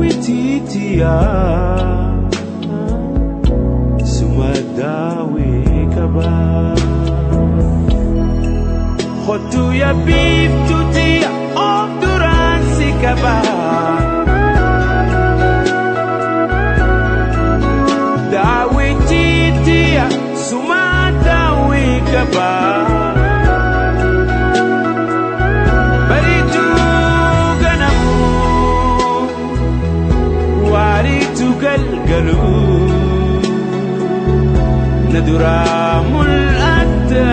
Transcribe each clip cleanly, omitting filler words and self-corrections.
Daawwitiitiya suma daawii qaba. Kottu yaa biiftuutiya of duraan si qaba. Daawwitiitiya suma daawii qaba. Bariituu ganamu waariitu galgalu na duraa mul'atta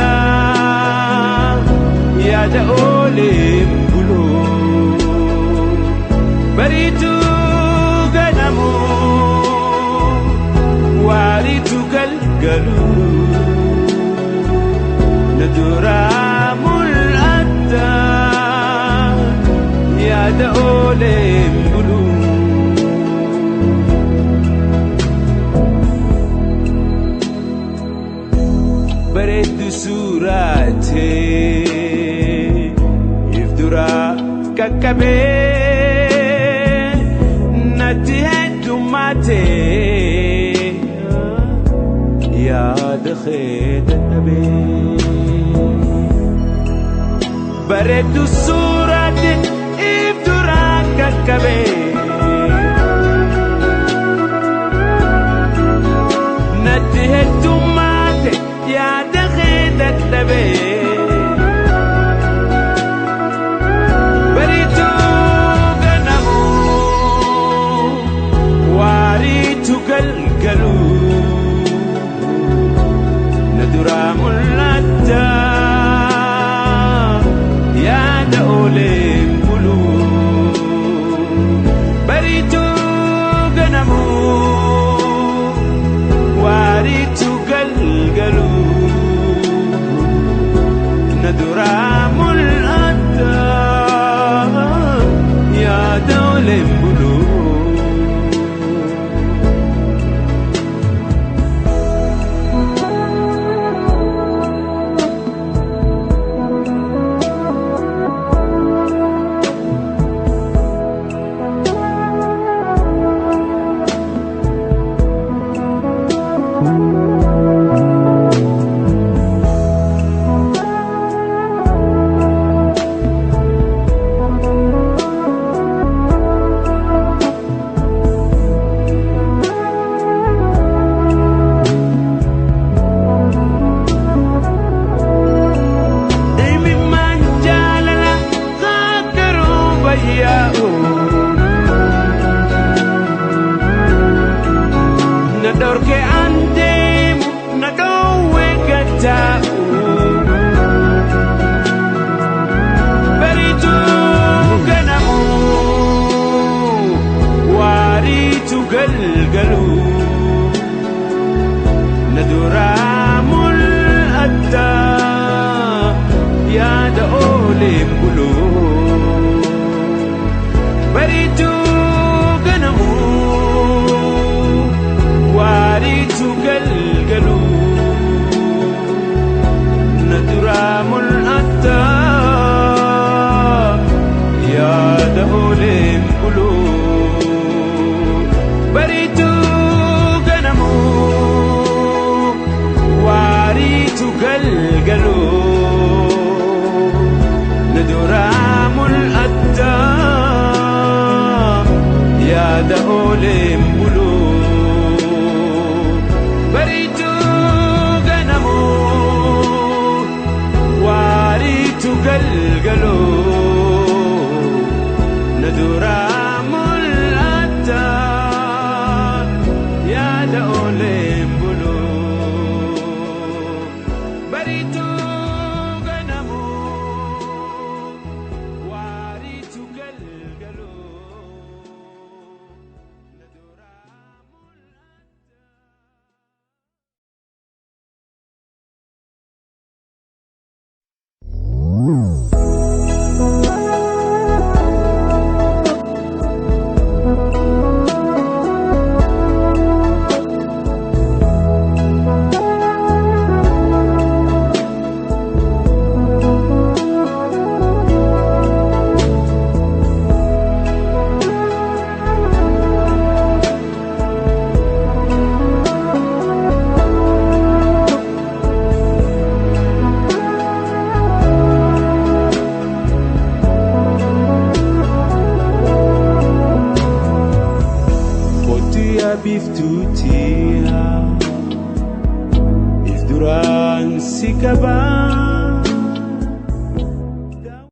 yaada ooleen bulu. Bariituu ganamu waariitu galgalu na duraa mul'atta yaada ooleen bulu. Bareeddu suuraatee if duraa qaqqabee natti heddummaatee yaada kee dadhabee. Bareeddu suuraatee if duraa qaqqabee natti heddummaate yaada kee dadhabee. Bariituu ganamu waariitu galgalu na duraa mul'atta yaada ooleen bulu. Bariituu ganamu waariitu galgalu na duraa mul'atta yaada ooleen bulu. Imimmaan jaalala kakkaruu bayyaa'u na dhorke an deemu na dhoowwe gataa'u. Bariituu ganamu waariitu galgalu na duraa mul'atta yaada ooleen bulu. Bariituu ganamu waariitu galgalu na duraa mul'atta yaada ooleen bulu. Bariituu ganamu waariitu galgalu na duraa mul'atta yaada ooleen bulu. Bariituu ganamu waariitu galgalu na duraa mul'atta yaada ooleen bulu. Bariituu ganamu waariitu galgalu na duraa. Yaa biiftuutiyaa, if duraan si qabaa.